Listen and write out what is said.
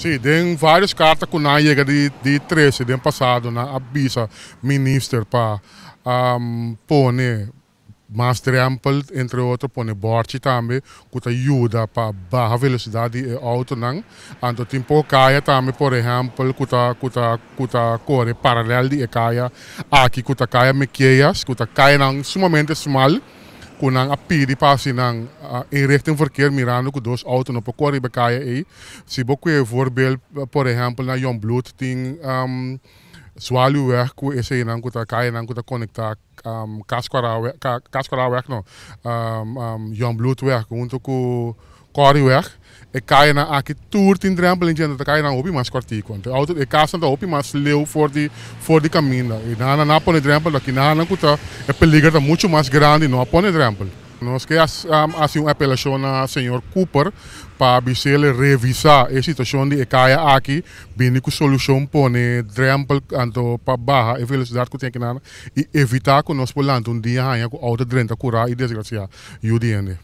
Si, den varios carta cu nan a yega di trece den pasado nan a bisa minister pa pone mas drempel, entre otro pone borchi tambe cu ta yuda pa baha velocidad di e autonan. Anto tin poco caya tambe, por ehempel, cu ta core paralel di e caya aki, cu ta Caya Mekias, cu ta cayanan sumamente smal, cu nan a pidi pa nan eenrichting verkeer, mirando cu dos auto no por core riba caya ey. Si bo voorbeeld, por ehempel, na Jongbloed tin Zwaluweg, cu esey nan cu ta cayanan cu ta conecta Cascaraweg, no, Jongbloedweg hunto cu Corrieweg. E cayanan aki tur tin drempel in dje, ta cayanan hopi mas cortico. Anto auto e cas ta hopi mas leu for di caminda. Y nan a pone drempel aki nan cu ta e peliger ta mucho mas grandi, no a pone drempel. Nos kier haci un apelacion na señor Cooper pa bisele revisa e situacion di e caya aki, bini cu solucion, pone drempel anto pa baha e velocidad cu tin aki nan y evita cu nos por lanta un dia haya cu auto drenta cura y desgracia yu di hende.